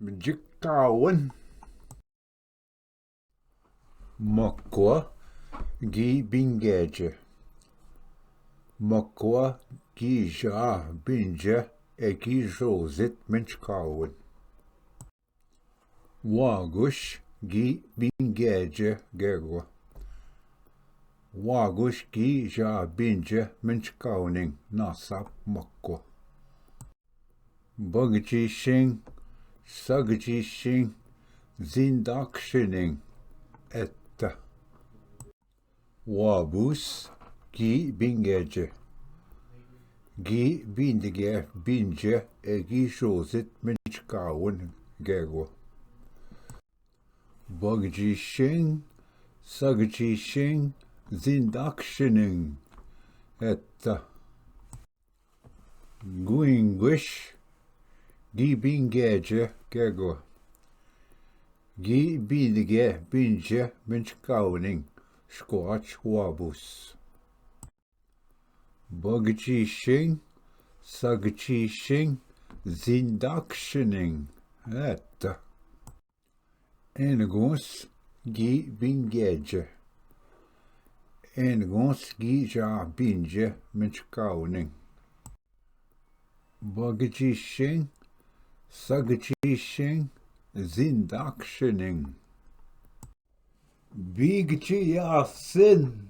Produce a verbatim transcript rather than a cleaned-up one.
मिंजकावन। मक्वा गी बिंगेजे। मक्वा गी जा बिंजे एगी जोजित मिंजकावन। वागुश गी बिंगेजे गेगो। वागुश गी जा बिंजे मिंजकावनिंग नासाप मक्वा। बगजी शिंग, सगजी शिंग, जिंदाक शिनिंग एत्ता। वाबुस गी बिंगेजे। गी बिंदगे बिंजे एगी जोजित मिंजकावन गेगो। बगजी शिंग, सगजी शिंग, जिंदाक शिनिंग एत्ता। गुइंगुश गी बिंगेजे गेगो। गी बिंदगे बिंजे मिंजकावनिंग स्क्वाच वाबुस। बगजी शिंग, सगजी शिंग, जिंदाक शिनिंग एत्ता। एनगुस गी बिंगेजे। एनगुस गी जा बिंजे मिंजकावनिंग। बगजी शिंग, सगजी शिंग, जिंदाक शिनिंग। बीगजी यासिन,